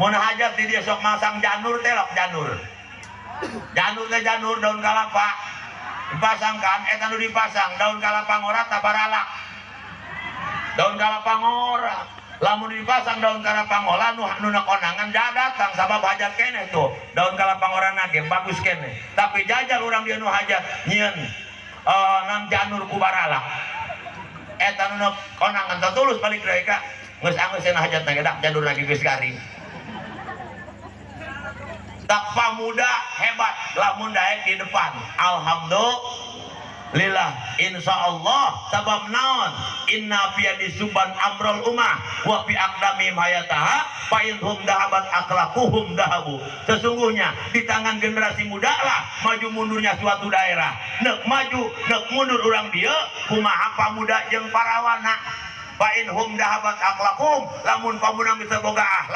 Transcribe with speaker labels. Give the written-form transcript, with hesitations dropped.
Speaker 1: Mun hajat di dia sok masang janur teh, lok janur. Janur teh janur daun kalapa. Dipasangkan, eta nu dipasang daun kalapa ngora tabaralak. Daun kalapa ngora. Lamun dipasang daun kalapa ngora nu nu konangan datang sabab hajat keneh tuh. Daun kalapa ngora ge bagus keneh. Tapi jajal urang dia nu hajat nyieun nam janur ku baralak. Eta nu konangan teh tulus balik deui ka geus anggeus cenah hajat na gedak janur lagi geus garing. Tak pamuda hebat lamun daek di depan. Alhamdulillah, insya Allah. Sabab naon? Inna fi yadi syubban amrul ummah wa fi aqdamihim hayataha fa in hum dahabat akhlaquhum dahabu. Sesungguhnya di tangan generasi muda lah maju mundurnya suatu daerah. Nek maju nek mundur urang dieu kumaha pamuda jeung parawana. Fa in hum dahabat akhlaquhum, lamun pamuda bisa boga akhlak.